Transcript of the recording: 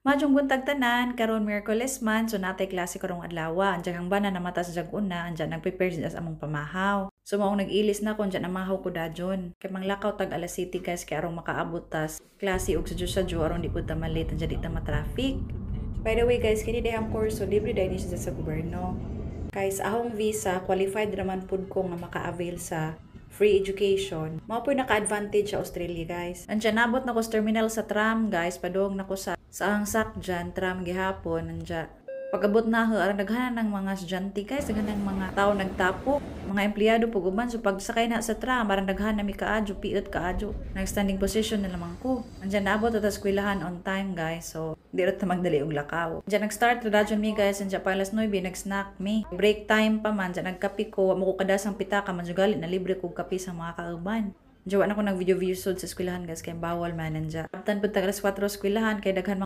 Maayong buntag tanan, karon Miyerkules man, so naa tay klase karong adlaw. Andiyan ang bana namata sa una, andiyan nag-prepare siya sa among pamahaw. So maong nag-ilis na ko, andiyan namahaw ko dajon. Kay manglakaw tag alas 7, guys, kay arong makaabot tas klase og sadyo-sadyo aron di pud ta malate, andiyan di ta ma-traffic. By the way, guys, kini dihang kurso libre diay ni siya sa gobyerno. Kay sa akong visa, qualified raman pud ko nga maka-avail sa free education. Mao po'y naka-advantage sa Australia, guys. Andiyan nabot na ko sa terminal sa tram, guys, padung na ko sa ang sakjan tram gihapon. Andiyan pag-abot na ako, arang daghan ng mga estudyante, guys, daghan ng mga tao nagtapok, mga empleyado pug uban. So pagsakay na sa tram, arang daghan na mi kaadyo, piot kaadyo. Nag-standing position na lamang ko. Andiyan naabot ta sa eskwelahan on time, guys. So di ra ta magdali og lakaw. Andiyan nag-start ra dayon mi, guys, andiyan pa alas 9 nag-snack mi. Break time pa man, andiyan nagkape ko, wa mo ko kadasang pitaka man gali na libre kog kape sa mga kauban. Diyan wa na ko nag video video sud sa eskwelahan, guys, kay bawal man nandiya. Abtan pud tag alas 4 eskwelahan kay daghan.